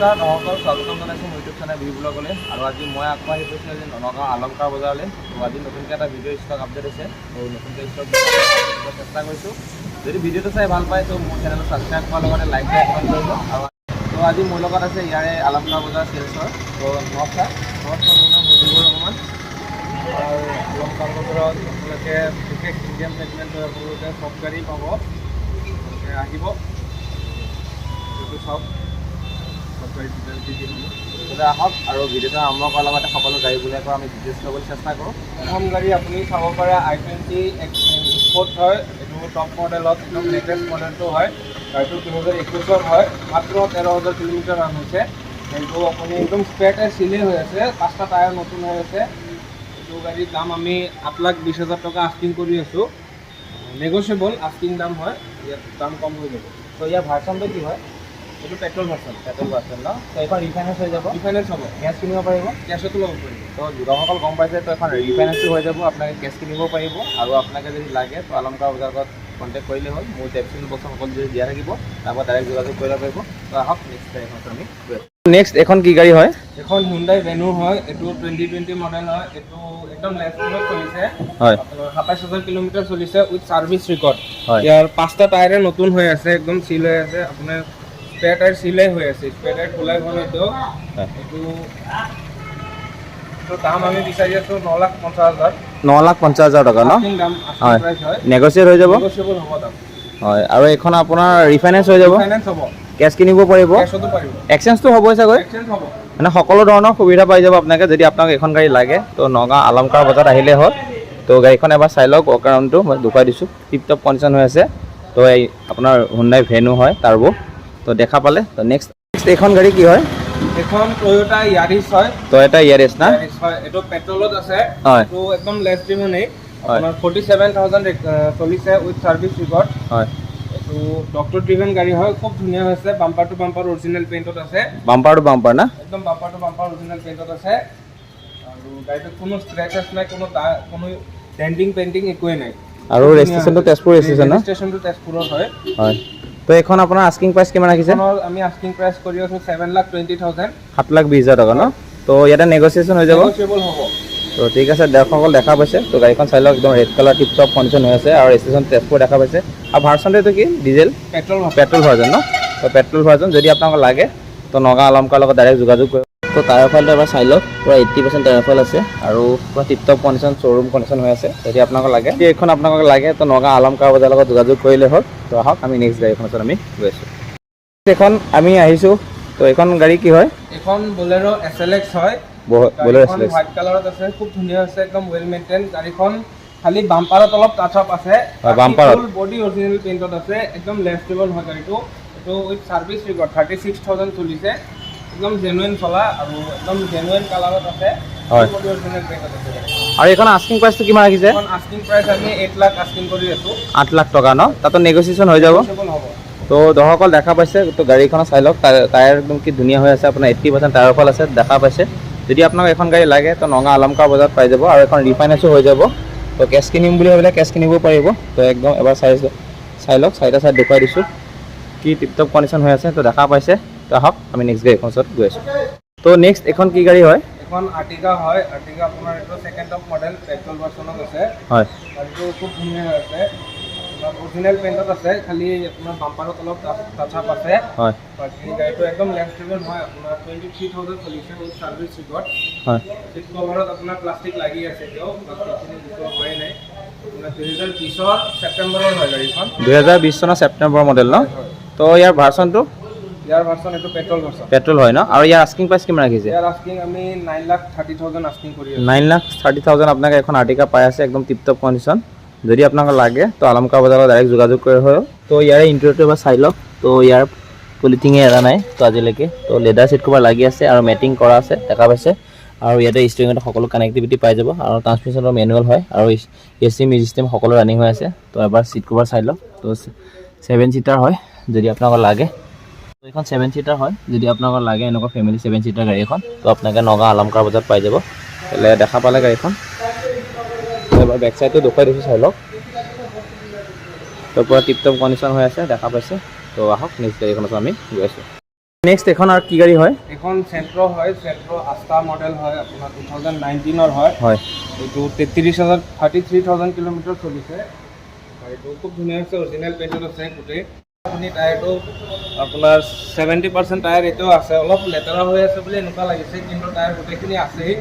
নমস্কাৰ দৰ্শকসকল, স্বাগতম জনাইছোঁ মোৰ ইউটিউব চেনেল বি ব্লগলৈ। আৰু আজি মই আকৌ আহি পৰিছোঁ আজি নগাঁও আলমকাৰ বজাৰলৈ। তো আজি নতুনকৈ এটা ভিডিঅ' ষ্টক আপডেট হৈছে। তো নতুনকৈ ষ্টক চেষ্টা কৰিছোঁ। যদি ভিডিঅ'টো চাই ভাল পায়, তো মোৰ চেনেলটো ছাবস্ক্ৰাইব কৰাৰ লগতে লাইক, শ্বেয়াৰ, কমেণ্ট কৰিব। আৰু তো আজি মোৰ লগত আছে ইয়াৰে আলমকাৰ বজাৰ চেলছৰ। তো নমস্কাৰ। নমস্কাৰ, মোৰ নাম মুজিবুৰ ৰহমান। আৰু অলংকাৰ বজাৰত আপোনালোকে বিশেষ ইণ্ডিয়ান ছেগমেণ্টৰ আপোনালোকে চব গাড়ী পাব। আপোনালোকে আহিব, এইটো চাওক, চব গাড়ী ডিটেইল দি দিম। গতিকে আহক আৰু ভিডিঅ'টো আৰম্ভ কৰাৰ লগতে সকলো গাড়ীবিলাকৰ আমি ডিটেইলছ ল'বলৈ চেষ্টা কৰোঁ। প্ৰথম গাড়ী আপুনি চাব পাৰে, আই 20 স্পৰ্ট হয়। এইটো টপ মডেলত একদম লেটেষ্ট মডেলটো হয়। গাড়ীটো 2021ৰ হয়, মাত্ৰ 13,000 কিলোমিটাৰ ৰান হৈছে। সেইটো আপুনি একদম স্পেয়াৰ টায়াৰ চিলেই হৈ আছে, পাঁচটা টায়াৰ নতুন হৈ আছে। এইটো গাড়ীৰ দাম আমি 8,20,000 টকা আস্কিং কৰি আছোঁ। নেগচিয়েবল আস্কিং দাম হয়, ইয়াত দাম কম হৈ যাব। তো ইয়াৰ ভাৰ্চনটো কি হয়? এইটো পেট্ৰল ভাৰ্চন। পেট্ৰল ভাৰ্চন ন? তো এইখন ৰিফাইনেন্স হৈ যাব? ৰিফাইনেন্স হ'ব। কেছ কিনিব পাৰিব? কেছতো ল'ব পাৰিব। তো যুৱকসকল গম পাইছে, তো এখন ৰিফাইনেন্সো হৈ যাব, আপোনালোকে কেছ কিনিব পাৰিব। আৰু আপোনালোকে যদি লাগে, তো আলমকাৰ বজাৰত কণ্টেক্ট কৰিলে হ'ল। মোৰ ডেছক্ৰিপশ্যন বক্সত সকলো যদি দিয়া থাকিব, তাৰপৰা ডাইৰেক্ট যোগাযোগ কৰিব পাৰিব। তো আহক, নেক্সট গাড়ীখন আমি গৈ আছোঁ। নেক্সট এখন কি গাড়ী হয়? এখন হুণ্ডাই ভেনু হয়। এইটো 2020 মডেল হয়। এইটো একদম লেছ স্পীডত চলিছে। আপোনাৰ 27,000 কিলোমিটাৰ চলিছে উইথ ছাৰ্ভিচ ৰেকৰ্ড। ইয়াৰ পাঁচটা টায়াৰে নতুন হৈ আছে, একদম চিল হৈ আছে। আপোনাৰ স্পেয়াৰ টায়াৰ চিলেই হৈ আছে, স্পেয়াৰ টায়াৰ খোলাই হোৱা নাই। এইটো এইটো এইটো দাম আমি বিচাৰি আছোঁ 9,50,000। 9,50,000 টকা ন? আস্কিং দাম, আস্কিং প্ৰাইচ হয়। নেগচিয়েট হৈ যাব? নেগচিয়েবল হ'ব দাম। হয়, আৰু এইখন আপোনাৰ ৰিফাইনেন্স হৈ যাব? ফাইনেন্স হ'ব। কেছ কিনিব পাৰিব? কেছতো পাৰিব। এক্সচেঞ্জটো হ'বই চাগৈ? এক্সচেঞ্জ হ'ব। মানে সকলো ধৰণৰ সুবিধা পাই যাব আপোনালোকে। যদি আপোনাক এইখন গাড়ী লাগে, তো নগাঁও আলমকাৰ বজাৰত আহিলেই হ'ল। তো গাড়ীখন এবাৰ চাই লওক, ৱাক এৰাউণ্ডটো মই দেখুৱাই দিছোঁ। টিপ টপ কণ্ডিশ্যন হৈ আছে। তো এই আপোনাৰ হুণ্ডাই ভেনু হয় টাৰ্বো। তো দেখা পালে। তো নেক্সট এইখন গাড়ী কি হয়? এখন টয়োটা ইয়াৰিছ হয়। টয়টা ইয়াৰিছ না? ইয়াৰিছ হয়। এইটো পেট্ৰলত আছে। এইটো একদম লেছ ড্ৰিভেনেই। আপোনাৰ 47,000 চলিছে উইথ ছাৰ্ভিচ ৰেকৰ্ড। এইটো ডক্টৰ ড্ৰিভেন গাড়ী হয়, খুব ধুনীয়া হৈছে। বাম্পাৰ টু বাম্পাৰ অৰিজিনেল পেইণ্টত আছে। বাম্পাৰ টু বাম্পাৰ না? একদম বাম্পাৰ টু বাম্পাৰ অৰিজিনেল পেইণ্টত আছে। আৰু গাড়ীটোত কোনো স্ক্ৰেচেছ নাই, কোনো ডেণ্টিং পেইণ্টিং একোৱেই নাই। আৰু ৰেজিষ্ট্ৰেশ্যনটো তেজপুৰ ৰেজিষ্ট্ৰেশ্যন ন? ৰেজিষ্ট্ৰেশ্যনটো তেজপুৰৰ হয়। হয়, তো এইখন আপোনাৰ আস্কিং প্ৰাইচ কিমান ৰাখিছে? এইখনৰ আমি আস্কিং প্ৰাইচ কৰি আছোঁ 7,20,000। 7,20,000 টকা ন? তো ইয়াতে নেগচিয়েশ্যন হৈ যাব? নেগচিয়েবল হ'ব। তো ঠিক আছে, দৰ্শকসকল দেখা পাইছে। তো গাড়ীখন চাই লওক, একদম red colour, tip top condition হৈ আছে আৰু ৰেজিষ্ট্ৰেশ্যন তেজপুৰ দেখা পাইছে। আৰু ভাৰ্চনটো এইটো কি, ডিজেল? পেট্ৰল। পেট্ৰল ভাৰ্জন ন? তো পেট্ৰল ভাৰ্জন যদি আপোনালোকক লাগে, তো নগাঁও আলমকাৰ লগত ডাইৰেক্ট যোগাযোগ কৰিব। তো টায়াৰ ফাইলটো এবাৰ চাই লওক, পূৰা 80% টায়াৰ ফাইল আছে আৰু পূৰা tip top condition, showroom condition হৈ আছে। যদি আপোনালোকক লাগে, যদি এইখন আপোনালোকক লাগে, তো নগাঁও আলমকাৰ বজাৰৰ লগত যোগাযোগ কৰিলে হ'ল। তো আহক, আমি নেক্সট গাড়ীখনৰ ওচৰত আমি গৈ আছোঁ। এইখন আমি আহিছোঁ। তো এইখন গাড়ী কি হয়? এখন বলেৰ' এছ এল এক্স হয়। বলেৰ' এছ এল এক্স। হোৱাইট কালাৰত আছে, খুব ধুনীয়া হৈছে, একদম ৱেল মেইনটেইন গাড়ীখন। খালি বাম্পাৰত অলপ টাচ আপ আছে। হয়, বাম্পাৰত। ফুল বডি অৰিজিনেল পেইণ্টত আছে, একদম লেছ ড্ৰিভেন হয় গাড়ীটো। এইটো with service record 36,000 চলিছে। একদম জেনুইন চলা আৰু একদম জেনুইন কালাৰত আছে। বডি অৰিজিনেল পেইণ্টত আছে গাড়ীখন। আৰু এইখন আস্কিং প্ৰাইচটো কিমান ৰাখিছে? এখন আস্কিং প্ৰাইচ আমি 8 লাখ আস্কিং কৰি আছোঁ। 8 লাখ টকা ন? তাতো নেগচিয়েশ্যন হৈ যাব? Negotiable হ'ব। তো দৰ্শকসকল দেখা পাইছে। তো গাড়ীখন চাই লওক, টায়াৰ একদম কি ধুনীয়া হৈ আছে। আপোনাৰ 80% টায়াৰ ফল আছে, দেখা পাইছে। যদি আপোনাক এখন গাড়ী লাগে, তো নগাঁও আলমকাৰ বজাৰত পাই যাব আৰু এখন ৰিফাইনেন্সো হৈ যাব। তো কেছ কিনিম বুলি ভাবিলে কেছ কিনিব পাৰিব। তো একদম এবাৰ চাই চাই লওক, চাৰিটা চাইড দেখুৱাই দিছোঁ, কি টিপ টপ কণ্ডিশ্যন হৈ আছে। তো দেখা পাইছে। তো আহক, আমি নেক্সট গাড়ীখন ওচৰত গৈ আছোঁ। তো নেক্সট এখন কি গাড়ী হয়? এখন আৰ্টিগা হয়। আৰ্টিগা আপোনাৰ এইটো ছেকেণ্ড টপ মডেল, পেট্ৰল ভাৰ্চনত আছে। গাড়ীটো খুব ধুনীয়া হৈ আছে, আপোনাৰ অৰিজিনেল পেইণ্টত আছে, খালি আপোনাৰ বাম্পাৰত অলপ টাচ আপ আছে। বাকী গাড়ীটো একদম লেছ ড্ৰিভেন হয়। আপোনাৰ 23,000 চলিছে উইথ ছাৰ্ভিচ ৰেকৰ্ড। চিট কভাৰত আপোনাৰ প্লাষ্টিক লাগি আছে এতিয়াও, প্লাষ্টিকখিনি গুচোৱা হোৱাই নাই। আপোনাৰ 2020ৰ ছেপ্টেম্বৰৰ হয় গাড়ীখন। 2020 চনৰ ছেপ্টেম্বৰ মডেল ন? হয়। তো ইয়াৰ ভাৰ্চনটো? ইয়াৰ ভাৰ্চন এইটো পেট্ৰল ভাৰ্চন। পেট্ৰল হয় ন? আৰু ইয়াৰ আস্কিং প্ৰাইচ কিমান ৰাখিছে? ইয়াৰ আস্কিং আমি 9,30,000 আস্কিং কৰি আছোঁ। 9,30,000 আপোনাক এখন আৰ্টিকা পাই আছে, একদম টিপ টপ কণ্ডিশ্যন। যদি আপোনাক লাগে, তো আলমকাৰ বজাৰত ডাইৰেক্ট যোগাযোগ কৰি হয়। তো ইয়াৰে ইণ্টেৰিয়ৰটো এবাৰ চাই লওক। তো ইয়াৰ পলিথিঙে এৰা নাই তো আজিলৈকে। তো লেডাৰ চিট কভাৰ লাগি আছে আৰু মেটিং কৰা আছে, দেখা পাইছে। আৰু ইয়াতে ষ্টিৰিঙত সকলো কানেক্টিভিটি পাই যাব আৰু ট্ৰান্সমিশ্যনৰ মেনুৱেল হয় আৰু এ চি, মিউজিক চিষ্টেম সকলো ৰানিং হৈ আছে। তো এবাৰ চিট কভাৰ চাই লওক। তো ছেভেন চিটাৰ হয়। যদি আপোনালোকক লাগে, তো এইখন ছেভেন চিটাৰ হয়। যদি আপোনালোকক লাগে এনেকুৱা ফেমিলি ছেভেন চিটাৰ গাড়ী এখন, তো আপোনালোকে নগাঁও আলমকাৰ বজাৰত পাই যাব। তেতিয়াহ'লে দেখা পালে গাড়ীখন। তো এবাৰ বেক চাইডটো দেখুৱাই দিছোঁ, চাই লওক। তো পূৰা টিপ টপ কণ্ডিশ্যন হৈ আছে, দেখা পাইছে। তো আহক, নেক্সট গাড়ীখনত আমি গৈ আছোঁ। নেক্সট এখন আৰু কি গাড়ী হয়? এইখন চেণ্ট্ৰ হয়, চেণ্ট্ৰ আষ্টা মডেল হয়, আপোনাৰ 2019ৰ হয়। এইটো 33 হাজাৰ, 33,000 কিলোমিটাৰ চলিছে। গাড়ীটো খুব ধুনীয়া আছে, অৰিজিনেল পেইণ্টত আছে গোটেই। আপুনি টায়াৰটো আপোনাৰ 70% টায়াৰ এতিয়াও আছে। অলপ লেতেৰা হৈ আছে বুলি এনেকুৱা লাগিছে, কিন্তু টায়াৰ গোটেইখিনি আছেই।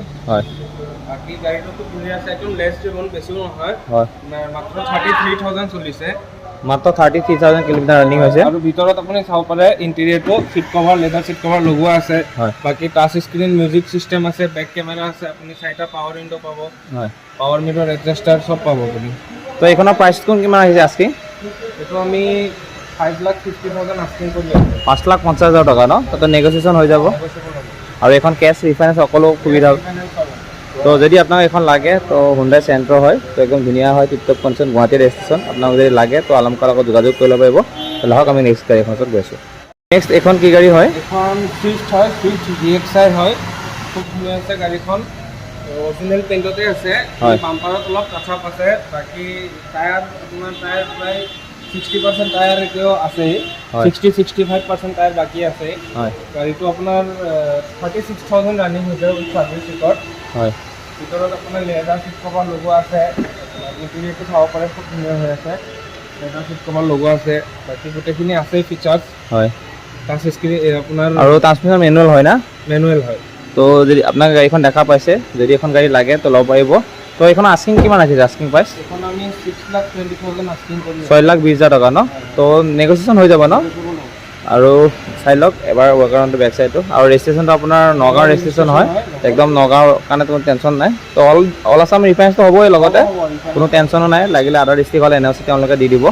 বাকী গাড়ীটো খুব ধুনীয়া আছে, একদম লেছ ড্ৰিভন, বেছিও নহয়। মাত্ৰ 33,000 চলিছে। মাত্ৰ 33,000 কিলোমিটাৰ ৰানিং হৈছে। আৰু ভিতৰত আপুনি চাব পাৰে ইণ্টেৰিয়ৰটো, seat cover, leather seat cover লগোৱা আছে। বাকী টাচ স্ক্ৰীণ মিউজিক চিষ্টেম আছে, বেক কেমেৰা আছে, আপুনি চাৰিটা পাৱাৰ উইণ্ড' পাব, পাৱাৰ মিৰৰ এডজাষ্টাৰ চব পাব আপুনি। তো এইখনৰ প্ৰাইচটো কিমান আহিছে আস্কিং? এইটো আমি 5,50,000 আস্কিং কৰি আছোঁ। 5,50,000 টকা ন? তাতে নেগচিয়েশ্যন হৈ যাব। Negotiable হ'ব। আৰু এইখন কেছ, ৰিফাইনেন্স সকলো সুবিধা। Finance হ'ব। তো যদি আপোনাক এখন লাগে, তো হুণ্ডাই চেণ্ট্ৰ হয়, তো একদম ধুনীয়া হয়, টিপটপ কণ্ডিশ্যন, গুৱাহাটী ৰেজিষ্ট্ৰেশ্যন। আপোনাক যদি লাগে, তো আলমকাৰ লগত যোগাযোগ কৰি ল'ব পাৰিব। তো আহক, আমি নেক্সট গাড়ীখনৰ ওচৰত গৈ আছোঁ। নেক্সট এইখন কি গাড়ী হয়? এখন চুইফ্ট হয়, চুইফ্ট ভিএক্স আই হয়। খুব ধুনীয়া আছে গাড়ীখন, অৰিজিনেল পেইণ্টতে আছে। বাম্পাৰত অলপ টাচ আপ আছে। বাকী টায়াৰ আপোনাৰ টায়াৰ প্ৰায় 60% টায়াৰ এতিয়াও আছেই। 60-65% টায়াৰ বাকী আছে। গাড়ীটো আপোনাৰ 36,000 ৰানিং হৈছে উইথ ছাৰ্ভিচ ৰেকৰ্ড। ভিতৰত আপোনাৰ লেদাৰ চিট কভাৰ লগোৱা আছে। ইণ্টেৰিয়ৰটো চাব পাৰে, খুব ধুনীয়া হৈ আছে। লেদাৰ চিট কভাৰ লগোৱা আছে, বাকী গোটেইখিনি আছে ফিচাৰ্ছ। টাচ স্ক্ৰীণ আপোনাৰ। আৰু ট্ৰান্সমিশ্যন মেনুৱেল হয় না? মেনুৱেল হয়। তো যদি আপোনাক গাড়ীখন দেখা পাইছে, যদি এখন গাড়ী লাগে তো ল'ব পাৰিব। তো এইখন আস্কিং কিমান ৰাখিছে, আস্কিং প্ৰাইচ? এইখন আমি 6,20,000 আস্কিং কৰি আছোঁ। 6,20,000 টকা ন? তো নেগচিয়েশ্যন হৈ যাব ন? আৰু চাই লওক এবাৰ ৱাকাৰণটো, বেক চাইডটো। আৰু ৰেজিষ্ট্ৰেশ্যনটো আপোনাৰ নগাঁও ৰেজিষ্ট্ৰেশ্যন হয়। একদম নগাঁৱৰ কাৰণে কোনো টেনশ্যন নাই। তো অল আছাম ৰিফাইনেন্সটো হ'বই লগতে, কোনো টেনশ্যনো নাই। লাগিলে আদাৰ ডিষ্ট্ৰিক্ট হ'লে এনঅ'চি তেওঁলোকে দি দিব।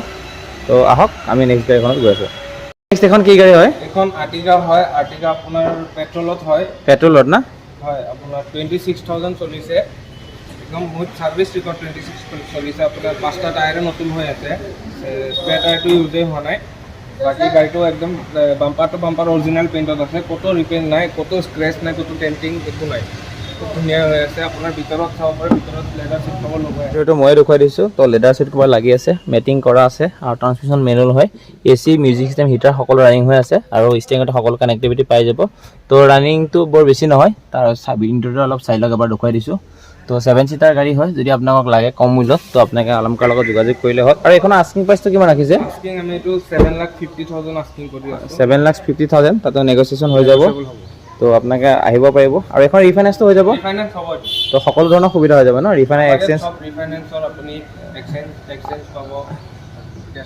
তো আহক, আমি নেক্সট গাড়ীখনত গৈ আছোঁ। নেক্সট এখন কি গাড়ী হয়? এইখন আৰ্টিগা হয়। আৰ্টিগা আপোনাৰ পেট্ৰলত হয়। পেট্ৰলত না? হয়, আপোনাৰ 26,000 চলিছে, একদম উইথ ছাৰ্ভিচ ৰেকৰ্ড 26 চলিছে। আপোনাৰ পাঁচটা টায়াৰে নতুন হৈ আছে, স্পেয়াৰ টায়াৰটো ইউজেই হোৱা নাই। বাকী গাড়ীটো একদম বাম্পাৰ টু বাম্পাৰ অৰিজিনেল পেইণ্টত আছে। ক'তো ৰিপেইণ্ট নাই, ক'তো স্ক্ৰেচ নাই, ক'তো ডেণ্টিং একো নাই। খুব ধুনীয়া হৈ আছে। আপোনাৰ ভিতৰত চাব পাৰে, ভিতৰত লেদাৰ চিট কভাৰ লগোৱাই আছে। এইটো ময়ে দেখুৱাই দিছোঁ। তো লেডাৰ চিট কভাৰ লাগি আছে, মেটিং কৰা আছে আৰু ট্ৰান্সমিশ্যন মেনুৱেল হয়। এ চি, মিউজিক চিষ্টেম, হিটাৰ সকলো ৰানিং হৈ আছে আৰু ষ্টেৰিঙতে সকলো কানেক্টিভিটি পাই যাব। তো ৰানিংটো বৰ বেছি নহয়। তাৰ ইণ্টেৰিয়ৰ অলপ চাই লওক, এবাৰ দেখুৱাই দিছোঁ। তো 7 চিটাৰ গাড়ী হয়। যদি আপোনালোকক লাগে কম মূল্যত, তো আপোনালোকে আলমকাৰ লগত যোগাযোগ কৰিলে হ'ল। আৰু এইখনৰ আস্কিং প্ৰাইচটো কিমান ৰাখিছে? আস্কিং আমি এইটো 7,50,000 আস্কিং কৰি আছোঁ। 7,50,000, তাতে নেগচিয়েশ্যন হৈ যাব। Negotiable হ'ব। তো আপোনালোকে আহিব পাৰিব আৰু এখন ৰিফাইনেন্সটো হৈ যাব। ৰিফাইনেন্স হ'ব এইটো। তো সকলো ধৰণৰ সুবিধা হৈ যাব ন, ৰিফাইনেন্স, এক্সচেঞ্জ? চব ৰিফাইনেন্সৰ, আপুনি এক্সচেঞ্জ এক্সচেঞ্জ পাব।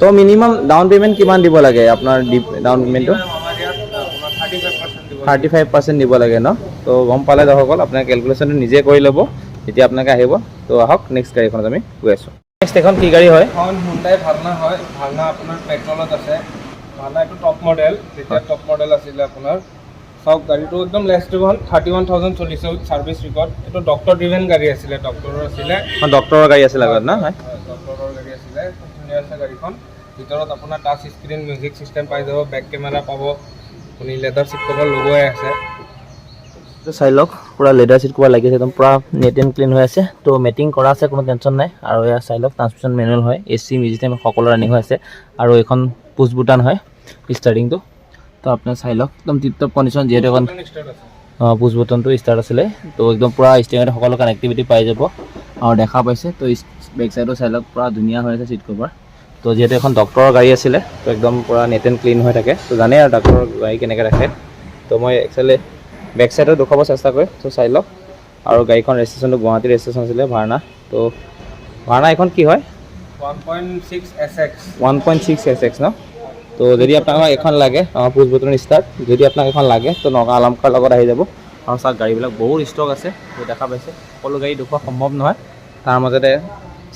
তো মিনিমাম ডাউন পে'মেণ্ট কিমান দিব লাগে আপোনাৰ ডাউন পে'মেণ্টটো? Minimum আমাৰ ইয়াত আপোনাৰ 35% দিব। 35% দিব লাগে ন? তো গম পালে দৰ্শকসকল, আপোনাৰ কেলকুলেশ্যনটো নিজে কৰি ল'ব যেতিয়া আপোনালোকে আহিব। তো আহক, নেক্সট গাড়ীখনত আমি গৈ আছোঁ। নেক্সট এখন কি গাড়ী হয়? এখন হুণ্ডাই ভাৰ্না হয়। ভাৰ্না আপোনাৰ পেট্ৰলত আছে। ভাৰ্না এইটো টপ মডেল, তেতিয়া টপ মডেল আছিলে আপোনাৰ। চাওক, গাড়ীটো একদম লেছ ড্ৰিভন, 31,000 চলিছে উইথ ছাৰ্ভিচ ৰেকৰ্ড। এইটো ডক্টৰ ড্ৰিভেন গাড়ী আছিলে, ডক্টৰৰ আছিলে। এখন ডক্টৰৰ গাড়ী আছিল আগত ন? হয়। হয়, ডক্টৰৰ গাড়ী আছিলে। খুব ধুনীয়া আছে গাড়ীখন। ভিতৰত আপোনাৰ টাচ স্ক্ৰীণ মিউজিক চিষ্টেম পাই যাব, বেক কেমেৰা পাব আপুনি, লেদাৰ চিট কভাৰ লগোৱাই আছে। তো চাই লওক, পূৰা লেডাৰ চিট কভাৰ লাগি আছে, একদম পূৰা নেট এণ্ড ক্লিন হৈ আছে। তো মেটিং কৰা আছে, কোনো টেনশ্যন নাই। আৰু এয়া চাই লওক, ট্ৰান্সমিশ্যন মেনুৱেল হয়, এ চি, মিউজিক চিষ্টেম সকলো ৰানিং হৈ আছে আৰু এইখন পুছ বুটান হয় ষ্টাৰ্টিংটো। তো আপোনাৰ চাই লওক, একদম টিপ টপ কণ্ডিশ্যন, যিহেতু এখন ষ্টাৰ্ট আছে। অঁ, পুছ বটনটো ষ্টাৰ্ট আছিলে। তো একদম পূৰা ষ্টেৰিঙতে সকলো কানেক্টিভিটি পাই যাব আৰু দেখা পাইছে। তো বেক চাইডো চাই লওক, পূৰা ধুনীয়া হৈ আছে চিট কভাৰ। তো যিহেতু এখন ডক্টৰৰ গাড়ী আছিলে, তো একদম পূৰা নেট এণ্ড ক্লিন হৈ থাকে। তো জানেই আৰু ডাক্তৰৰ গাড়ী কেনেকৈ ৰাখে। তো মই একচুৱেলি বেক চাইডো দেখুৱাব চেষ্টা কৰিম। তো চাই লওক। আৰু গাড়ীখন ৰেজিষ্ট্ৰেশ্যনটো গুৱাহাটী ৰেজিষ্ট্ৰেশ্যন আছিলে, ভাৰ্ণা। তো ভাৰ্ণা এখন কি হয়? 1.6 SX। 1.6 SX ন? তো যদি আপোনাক এখন লাগে, অঁ, পুছ বটন ষ্টাৰ্ট, যদি আপোনাক এখন লাগে, তো নগাঁও আলমকাৰ লগত আহি যাব। আৰু চাওক, গাড়ীবিলাক বহুত ষ্টক আছে। তো দেখা পাইছে, সকলো গাড়ী দেখুওৱা সম্ভৱ নহয়, তাৰ মাজতে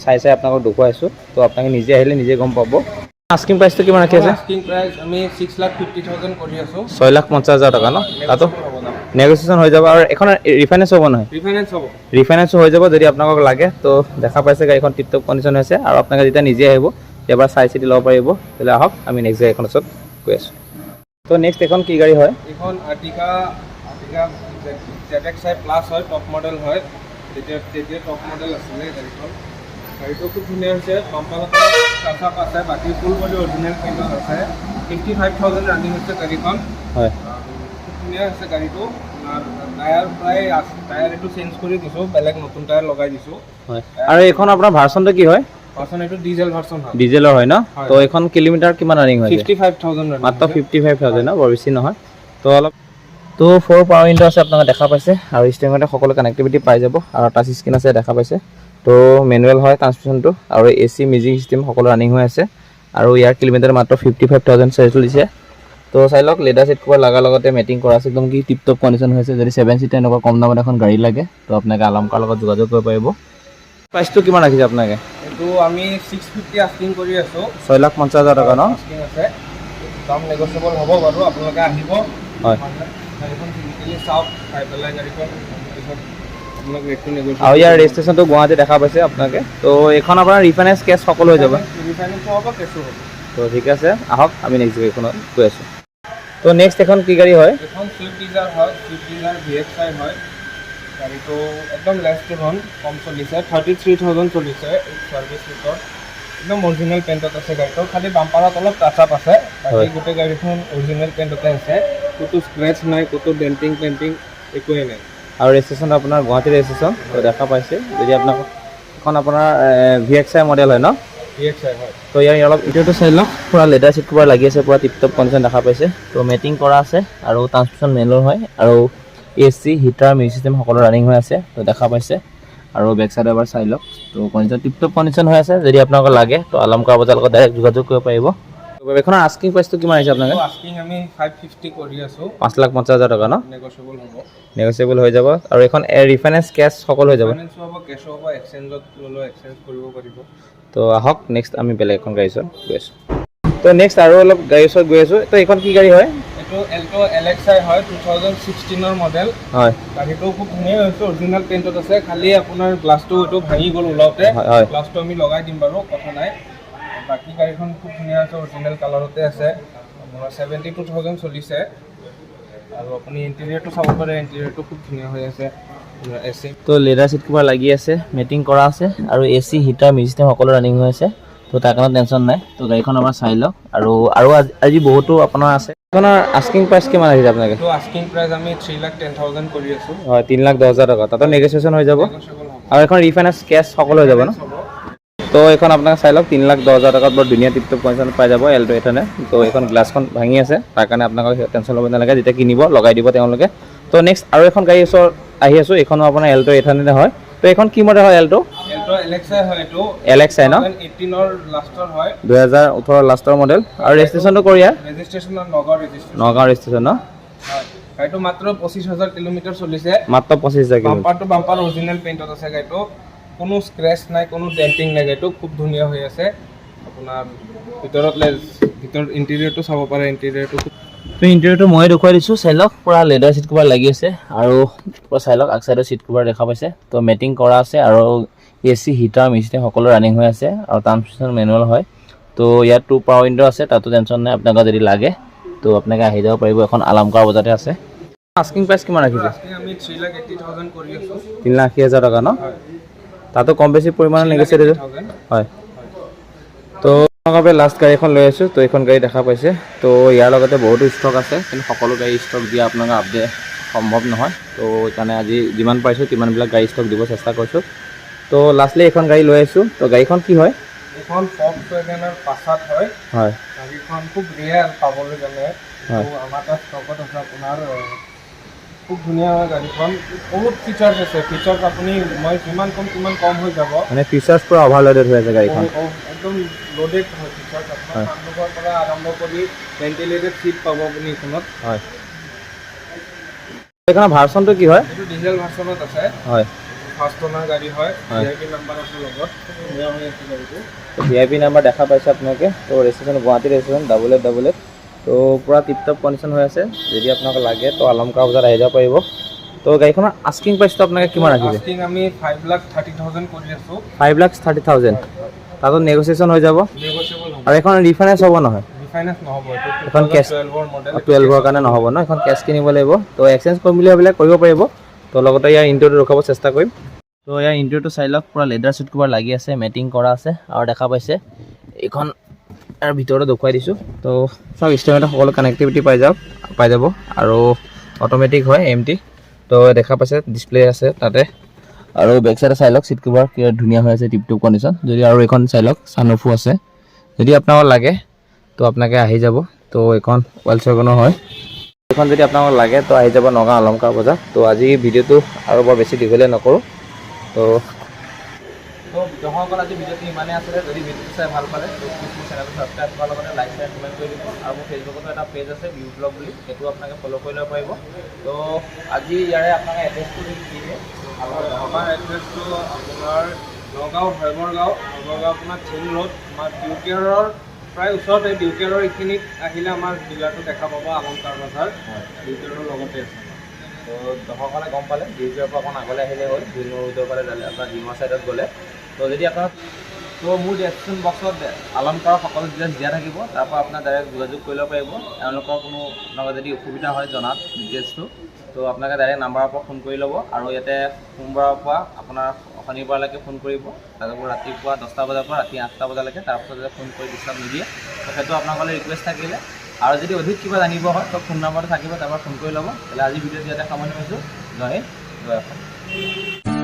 চাই চাই আপোনালোকক দেখুৱাইছোঁ। তো আপোনালোকে নিজে আহিলে নিজে গম পাব। আস্কিং প্ৰাইচটো কিমান ৰাখি আছে? আস্কিং প্ৰাইচ আমি 6,50,000 কৰি আছোঁ। 6,50,000 টকা ন? তাতো হ'ব দাম। নেগচিয়েশ্যন হৈ যাব। আৰু এখন ৰিফাইনেন্স হ'ব নহয়? ৰিফাইনেন্স হ'ব। ৰিফাইনেন্সো হৈ যাব যদি আপোনালোকক লাগে। তো দেখা পাইছে, গাড়ীখন টিপ টপ কণ্ডিশ্যন হৈছে আৰু আপোনালোকে যেতিয়া নিজে আহিব, এবাৰ চাই চিতি ল'ব পাৰিব। তেতিয়াহ'লে আহক, আমি নেক্সট গাড়ীখনৰ ওচৰত গৈ আছোঁ। তো নেক্সট এখন কি গাড়ী হয়? এইখন আৰ্টিকা, আৰ্টিকা ZXI plus হয়, টপ মডেল হয়। তেতিয়া তেতিয়া টপ মডেল আছিলে গাড়ীখন। গাড়ীটো খুব ধুনীয়া হৈছে। বাম্পাৰত টাচ আপ আছে, বাকী ফুল বডি অৰিজিনেল পেইণ্টত আছে। 55,000 ৰানিং হৈছে গাড়ীখন। আৰু ধুনীয়া আছে গাড়ীটো। আপোনাৰ টায়াৰ প্ৰায়, টায়াৰ এইটো চেঞ্জ কৰি দিছোঁ, বেলেগ নতুন টায়াৰ লগাই দিছোঁ। হয়, আৰু এইখন আপোনাৰ ভাৰ্চনটো কি হয়? ভাৰ্চন এইটো ডিজেল ভাৰ্চন হয়। ডিজেলৰ হয় ন? হয়। তো এইখন কিলোমিটাৰ কিমান ৰানিং হৈছে? 55,000। মাত্ৰ 55,000 ন? বৰ বেছি নহয়। তো অলপ তো ফ'ৰ পাৱাৰ উইণ্ডো আছে, আপোনালোকে দেখা পাইছে। আৰু ষ্টেৰিঙতে সকলো কানেক্টিভিটি পাই যাব আৰু টাচ স্ক্ৰীণ আছে, দেখা পাইছে। তো মেনুৱেল হয় ট্ৰান্সমিশ্যনটো আৰু এ চি, মিউজিক চিষ্টেম সকলো ৰানিং হৈ আছে। আৰু ইয়াৰ কিলোমিটাৰ মাত্ৰ 55,000 চলিছে। তো চাই লওক, লেডাৰ চিট কভাৰ লগাৰ লগতে মেটিং কৰা আছে, একদম কি টিপ টপ কণ্ডিশ্যন হৈছে। যদি 7 চিটাৰ এনেকুৱা কম দামত এখন গাড়ী লাগে, তো আপোনালোকে আলমকাৰ লগত যোগাযোগ কৰিব পাৰিব। প্ৰাইচটো কিমান ৰাখিছে আপোনালোকে? এইটো আমি 6.50 আস্কিং কৰি আছোঁ। 6,50,000 টকা ন? আস্কিং আছে, দাম নেগচিয়েবল হ'ব বাৰু। আপোনালোকে আহিব, গাড়ীখন ফিজিকেলি চাওক, চাই পেলাই গাড়ীখন পিছত আপোনাক ৰেটটো নেগচিয়েবল। আৰু ইয়াৰ ৰেজিষ্ট্ৰেশ্যনটো গুৱাহাটী দেখা পাইছে আপোনালোকে। তো এইখন আপোনাৰ ৰিফাইনেন্স, কেছ সকলো হৈ যাব। ৰিফাইনেন্সো হ'ব, কেছো হ'ব। তো ঠিক আছে, আহক, আমি নেক্সট গাড়ীখনত গৈ আছোঁ। তো নেক্সট এখন কি গাড়ী হয়? এখন চুইফ্ট ডিজায়াৰ হয়, চুইফ্ট ডিজায়াৰ ভিএক্স আই হয়। গাড়ীটো একদম লেছ ড্ৰিভন, কম চলিছে, 33,000 চলিছে, ছাৰ্ভিচ ৰেকৰ্ড। একদম অৰিজিনেল পেইণ্টত আছে গাড়ীটো, খালি বাম্পাৰত অলপ টাচ আপ আছে। বাকী গোটেই গাড়ীখন অৰিজিনেল পেইণ্টতে আছে, ক'তো স্ক্ৰেচ নাই, ক'তো ডেণ্টিং পেইণ্টিং একোৱেই নাই। আৰু ৰেজিষ্ট্ৰেশ্যন আপোনাৰ গুৱাহাটী ৰেজিষ্ট্ৰেশ্যন। তো দেখা পাইছে, যদি আপোনাক এখন আপোনাৰ ভিএক্স আই মডেল হয় ন? ভিএক্স আই হয়। তো ইয়াৰ অলপ ইণ্টেৰিয়ৰটো চাই লওক, পূৰা লেডাৰ চিট কভাৰ লাগি আছে, পূৰা টিপ টপ কণ্ডিশ্যন দেখা পাইছে। তো মেটিং কৰা আছে আৰু ট্ৰান্সমিশ্যন মেনুৱেল হয় আৰু এ চি, হিটাৰ, মিউজিক চিষ্টেম সকলো ৰানিং হৈ আছে। তো দেখা পাইছে, আৰু বেক চাইডে এবাৰ চাই লওক। তো কণ্ডিশ্যন টিপ টপ কণ্ডিশ্যন হৈ আছে। যদি আপোনালোকৰ লাগে, তো আলমকাৰ বজাৰ লগত ডাইৰেক্ট যোগাযোগ কৰিব পাৰিব। তো এইখনৰ আস্কিং প্ৰাইচটো কিমান আহিছে আপোনালোকে? আস্কিং আমি 5.50 কৰি আছোঁ। 5,50,000 টকা ন? নেগচিয়েবল হ'ব। নেগচিয়েবল হৈ যাব। আৰু এইখন ৰিফাইনেন্স, কেছ সকলো হৈ যাব। ফাইনেন্সো হ'ব, কেছো হ'ব, এক্সচেঞ্জত ল'লেও এক্সচেঞ্জ কৰিব পাৰিব। তো আহক, নেক্সট আমি বেলেগ এখন গাড়ী ওচৰত গৈ আছোঁ। তো নেক্সট আৰু অলপ গাড়ীৰ ওচৰত গৈ আছোঁ। তো এইখন কি গাড়ী হয়? এইটো এল্ট' এল এক্স আই হয়, 2016ৰ মডেল। গাড়ীটো খুব ধুনীয়া হৈছে, অৰিজিনেল পেইণ্টত আছে, খালি আপোনাৰ গ্লাছটো এইটো ভাঙি গ'ল ওলাওঁতে। হয় হয় গ্লাছটো আমি লগাই দিম বাৰু, কথা নাই। বাকী গাড়ীখন খুব ধুনীয়া আছে, অৰিজিনেল কালাৰতে আছে। আপোনাৰ 72,000 চলিছে আৰু আপুনি ইণ্টেৰিয়ৰটো চাব পাৰে, ইণ্টেৰিয়ৰটো খুব ধুনীয়া হৈ আছে, এ চি। তো লেডাৰ চিট কভাৰ লাগি আছে, মেটিং কৰা আছে আৰু এ চি, হিটাৰ, মিউজিক চিষ্টেম সকলো ৰানিং হৈ আছে। তো তাৰ কাৰণে টেনশ্যন নাই। তো গাড়ীখন আমাৰ চাই লওক। আৰু আজি বহুতো আপোনাৰ আছে। এইখনৰ আস্কিং প্ৰাইচ কিমান আহিছে আপোনালোকে? এইটো আস্কিং প্ৰাইচ আমি 3,10,000 কৰি আছোঁ। হয়, 3,10,000 টকা, তাতো নেগচিয়েশ্যন হৈ যাব। নেগচিয়েবল হ'ব। আৰু এখন ৰিফাইনেন্স, কেছ সকলো হৈ যাব ন? হ'ব। তো এইখন আপোনাক চাই লওক, 3,10,000 টকাত বৰ ধুনীয়া টিপ টপ কণ্ডিশ্যন পাই যাব এল্ট' এইখনে। তো এইখন গ্লাছখন ভাঙি আছে, তাৰ কাৰণে আপোনালোকে টেনশ্যন ল'ব নালাগে। যেতিয়া কিনিব, লগাই দিব তেওঁলোকে। তো নেক্সট আৰু এখন গাড়ীৰ ওচৰত আহি আছোঁ। এইখনো আপোনাৰ এল্ট' 800 হয়। তো এইখন কি মডেল হয় এল্ট'? এল্ট' এল এক্স আই হয় এইটো। এল এক্স আই ন? 18ৰ লাষ্টৰ হয়। 2018 লাষ্টৰ মডেল। আৰু ৰেজিষ্ট্ৰেশ্যনটো কৰি ইয়াৰ? Registration Nagaon registration. Nagaon registration ন? হয়। গাড়ীটো মাত্ৰ 25,000 কিলোমিটাৰ চলিছে। মাত্ৰ 25,000 kilometre. Bumper two bumper original পেইণ্টত আছে গাড়ীটো, কোনো স্ক্ৰেচ নাই, কোনো ডেণ্টিং নাই, গাড়ীটো খুব ধুনীয়া হৈ আছে। আপোনাৰ ভিতৰত ইণ্টেৰিয়ৰটো চাব পাৰে, ইণ্টেৰিয়ৰটো খুব তো ইণ্টেৰিয়ৰটো ময়ে দেখুৱাই দিছোঁ, চাই লওক। পূৰা লেডাৰ চিট কভাৰ লাগি আছে আৰু পূৰা চাই লওক, আগ চাইডৰ চিট কভাৰ দেখা পাইছে। তো মেটিং কৰা আছে আৰু এ চি, হিটাৰ, মিউজিক সকলো ৰানিং হৈ আছে আৰু ট্ৰান্সমিশ্যন মেনুৱেল হয়। তো ইয়াত টু পাৱাৰ উইণ্ড' আছে, তাতো টেনশ্যন নাই। আপোনালোকে যদি লাগে, তো আপোনালোকে আহি যাব পাৰিব। এখন আলামকাৰ বজাৰতে আছে। আস্কিং প্ৰাইচ কিমান ৰাখিছে? আস্কিং আমি 3,80,000 কৰি আছোঁ। 3,80,000 টকা ন? হয়। তাতো কম বেছি পৰিমাণে নেগচিয়েট হৈ যাব। 80,000। হয়। তো আপোনালোকৰ লাষ্ট গাড়ী এখন লৈ আছোঁ। তো এইখন গাড়ী দেখা পাইছে। তো ইয়াৰ লগতে বহুতো ষ্টক আছে, কিন্তু সকলো গাড়ী ষ্টক দিয়া আপোনালোকৰ আপডেট সম্ভৱ নহয়। তো সেইকাৰণে আজি যিমান পাৰিছোঁ তিমানবিলাক গাড়ী ষ্টক দিব চেষ্টা কৰিছোঁ। তো লাষ্টলি এইখন গাড়ী লৈ আহিছোঁ। তো গাড়ীখন কি হয়? এইখন ফক্স ৱেগেনৰ পাছাত হয়। গাড়ীখন খুব ৰেয়াৰ পাবলৈ গ'লে। তো আমাৰ তাত ষ্টকত আছে আপোনাৰ। খুব ধুনীয়া হয় গাড়ীখন, বহুত ফিচাৰ্ছ আছে। ফিচাৰ্ছ আপুনি মই যিমান ক'ম তিমান কম হৈ যাব। মানে ফিচাৰ্ছ পূৰা অভাৰলোডেড হৈ আছে গাড়ীখন। একদম লোডেড হয় ফিচাৰ্ছ। আপোনাৰ ছানৰুফৰ পৰা আৰম্ভ কৰি ভেণ্টিলেটেড চিট পাব আপুনি এইখনত। হয়, এইখনৰ ভাৰ্চনটো কি হয়? এইটো ডিজেল ভাৰ্চনত আছে। ফাৰ্ষ্ট অনাৰ গাড়ী হয়। ভি আই পি নাম্বাৰ আছে লগত, খুব ধুনীয়া হৈ আছে গাড়ীটো। ভি আই পি নাম্বাৰ দেখা পাইছে আপোনালোকে। তো ৰেজিষ্ট্ৰেশ্যন গুৱাহাটী ৰেজিষ্ট্ৰেশ্যন, 8888। তো পূৰা টিপ টপ কণ্ডিশ্যন হৈ আছে। যদি আপোনালোকে লাগে, তো আলমকাৰ বজাৰত আহি যাব পাৰিব। তো গাড়ীখনৰ আস্কিং প্ৰাইচটো আপোনালোকে কিমান ৰাখিছে? আস্কিং আমি 5,30,000 কৰি আছোঁ। 5,30,000, তাতো নেগচিয়েশ্যন হৈ যাব। নেগচিয়েবল হ'ব। আৰু এখন ৰিফাইনেন্স হ'ব নহয়? ৰিফাইনেন্স নহ'ব এইটো। এখন cash- 12ৰ মডেল। 12ৰ কাৰণে নহ'ব ন? এখন কেছ কিনিব লাগিব। তো এক্সচেঞ্জ কৰিম বুলি ভাবিলে কৰিব পাৰিব। তো লগতে ইয়াৰ ইণ্টেৰিয়ৰটো ৰখাব চেষ্টা কৰিম। তো ইয়াৰ ইণ্টেৰিয়ৰটো চাই লওক, পূৰা লেডাৰ চিট কভাৰ লাগি আছে, মেটিং কৰা আছে আৰু দেখা পাইছে। এইখন ইয়াৰ ভিতৰতে দেখুৱাই দিছোঁ। তো চাওক, ষ্টেৰিঙতে সকলো কানেক্টিভিটি পাই যাব আৰু অট'মেটিক হয় এম টি। তো দেখা পাইছে, ডিছপ্লে আছে তাতে। আৰু বেক চাইডে চাই লওক, চিট কভাৰ কিবা ধুনীয়া হৈ আছে, টিপ টপ কণ্ডিশ্যন যদি। আৰু এইখন চাই লওক, ছানৰুফো আছে। যদি আপোনালোকৰ লাগে, তো আপোনালোকে আহি যাব। তো এইখন ৱেলছৱাগনৰ হয়। এইখন যদি আপোনালোকক লাগে, তো আহি যাব নগাঁও আলমকাৰ বজাৰ। তো আজি ভিডিঅ'টো আৰু বৰ বেছি দীঘলীয়া নকৰোঁ। তো দৰ্শকসকল, আজি ভিডিঅ'টো ইমানেই আছিলে। যদি ভিডিঅ'টো চাই ভাল পালে, তো প্লিজ মোৰ চেনেলটো ছাবস্ক্ৰাইব কৰাৰ লগতে লাইক, শ্বেয়াৰ, কমেণ্ট কৰি দিব। আৰু মোৰ ফেচবুকতো এটা পেজ আছে ভিউ ব্লগ বুলি, সেইটো আপোনালোকে ফ'ল' কৰি ল'ব পাৰিব। তো আজি ইয়াৰে আপোনালোকে এড্ৰেছটো যদি দি দিয়ে, তো ভাল হ'ব। আমাৰ এড্ৰেছটো আপোনাৰ নগাঁও হয়বৰগাঁও, হয়বৰগাঁও আপোনাৰ থিং ৰোড, আমাৰ ডিউকেয়াৰৰ প্ৰায় ওচৰতে। ডিউকেয়াৰৰ এইখিনিত আহিলে আমাৰ ডিলাৰটো দেখা পাব, আলম কাৰ বজাৰ। ডিউকেয়াৰৰ লগতে আছে। তো দৰ্শকসকলে গম পালে, ডিউকেয়াৰৰ পৰা অকণ আগলৈ আহিলে হ'ল, ডিমৌ ৰোডৰ ফালে যালে, আপোনাৰ ডিমৌ ছাইডত গ'লে। তো যদি আপোনাৰ, তো মোৰ ডেছক্ৰিপশ্যন বক্সত আলমকাৰৰ সকলো ডিটেইলছ দিয়া থাকিব। তাৰপৰা আপোনাৰ ডাইৰেক্ট যোগাযোগ কৰি ল'ব পাৰিব। তেওঁলোকৰ কোনো আপোনালোকৰ যদি অসুবিধা হয় জনাত ডিটেইলছটো, তো আপোনালোকে ডাইৰেক্ট নাম্বাৰৰ পৰা ফোন কৰি ল'ব। আৰু ইয়াতে সোমবাৰৰ পৰা আপোনাৰ শনিবাৰলৈকে ফোন কৰিব। তাৰপৰা ৰাতিপুৱা 10টা বজাৰ পৰা ৰাতি 8টা বজালৈকে। তাৰপাছত যাতে ফোন কৰি ডিষ্টাৰ্ব নিদিয়ে, তো সেইটো আপোনালোকলৈ ৰিকুৱেষ্ট থাকিলে। আৰু যদি অধিক কিবা জানিব হয়, তো ফোন নম্বৰটো থাকিব, তাৰপৰা ফোন কৰি ল'ব। তেতিয়াহ'লে আজি ভিডিঅ'টো ইয়াতে সামৰণি মাৰিছোঁ। জয় হিন্দ, জয় অসম।